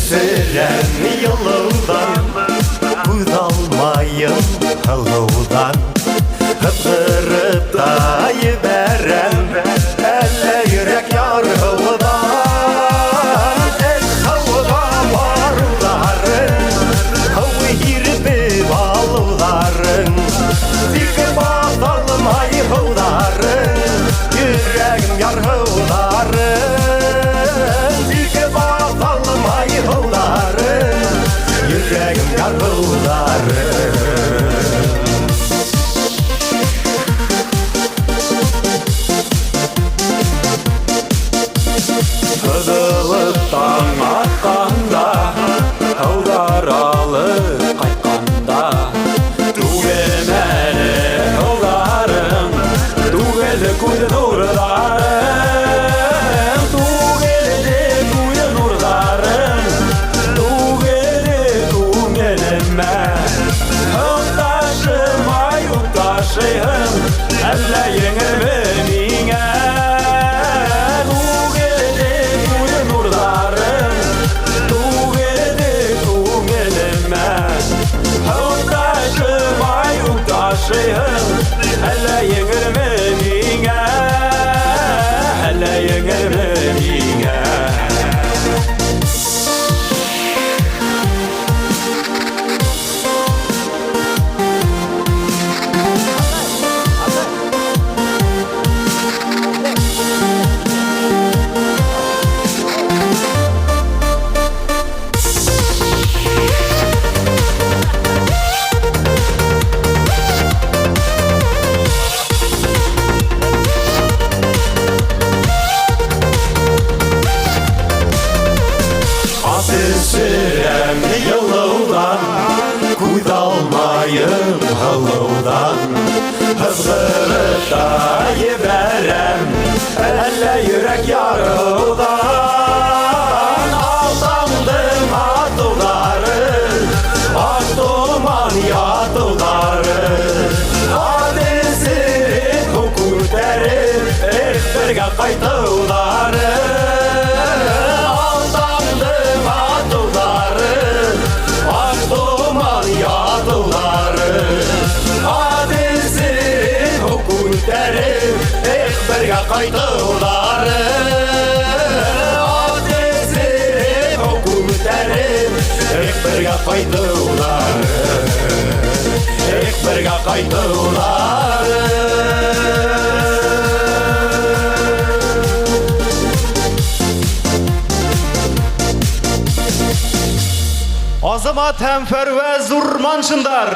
Серәм йылыуҙан, күҙ алмайым һылыуҙан. Һыҙғырып та ебәрәм, әллә йөрәк ярһыуҙан. Эх, һыуға барыуҙарың, һыу һирпеп алыуҙарың, Тик баҫалмай һыуҙарың, йөрәгем ярһыуҙарың. Тик баҫалмай һыуҙарың, йөрәгем ярһыуҙарың. Һыҙылып таң атҡанда, һыуҙар алып ҡайтҡанда, Түгелме әле һыуҙарың, түгелде күҙ нурҙарың, Түгелде күҙ нурҙарың, түгелде күңелемә. Һыу ташымай ут ташыйһың, әллә еңелме миңә? Түгелде күҙ нурҙарың, түгелде күңелемә. Һыу ташымай ут ташыйһың, әллә еңелме миңә? Әллә еңелме миңә? Ат өсөрәм йылыуҙан, күҙ алмайым һылыуҙан. Һыҙғырып та ебәрәм, әллә йөрәк ярһыуҙан. Атаңдың атыуҙары, аҡ томан ятыуҙары. Ат өсөрөп, һыу күтәреп, эх, бергә ҡайтыуҙары. Атаңдың атыуҙары, аҡ томан ятыуҙары. Ат өсөрөп, һыу күтәреп, эх, бергә ҡайтыуҙары. Ат өсөрөп, һыу күтәреп, эх, бергә ҡайтыуҙары. Эх, бергә ҡайтыуҙары. Азамат һәм Фәрвәз Урманшиндар.